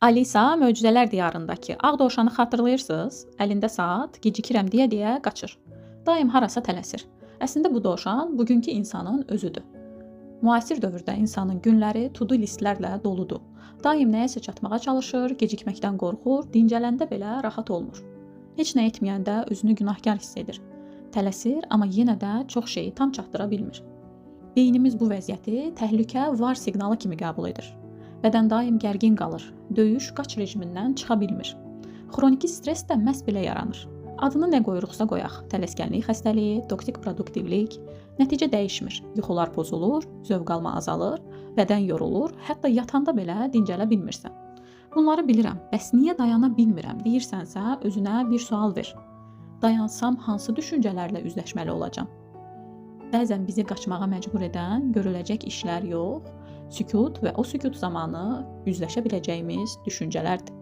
Alisa Möcüzələr Diyarındakı ağ dovşanı xatırlayırsınız? Əlində saat, gecikirəm deyə-deyə qaçır. Daim harasa tələsir. Əslində bu dovşan bugünkü insanın özüdür. Müasir dövrdə insanın günləri to-do listlərlə doludur. Daim nəyəsə çatmağa çalışır, gecikməkdən qorxur, dincələndə belə rahat olmur. Heç nə etməyəndə özünü günahkar hiss edir. Tələsir, amma yenə də çox şeyi tam çatdıra bilmir. Beynimiz bu vəziyyəti təhlükə var siqnalı kimi qəbul edir. Bədən daim gərgin qalır. Döyüş, qaç rejimindən çıxa bilmir. Xroniki stress də məhz belə yaranır. Adını nə qoyuruqsa qoyaq, tələskənlik xəstəliyi, toksik produktivlik, nəticə dəyişmir. Yuxular pozulur, zövq alma azalır, bədən yorulur, hətta yatanda belə dincələ bilmirsən. Bunları bilirəm, bəs niyə dayana bilmirəm deyirsənsə, özünə bir sual ver. Dayansam hansı düşüncələrlə üzləşməli olacam? Bəzən bizi qaçmağa məcbur edən görüləcək işlər yox, sükut və o sükut zamanı üzləşə biləcəyimiz düşüncələrdir.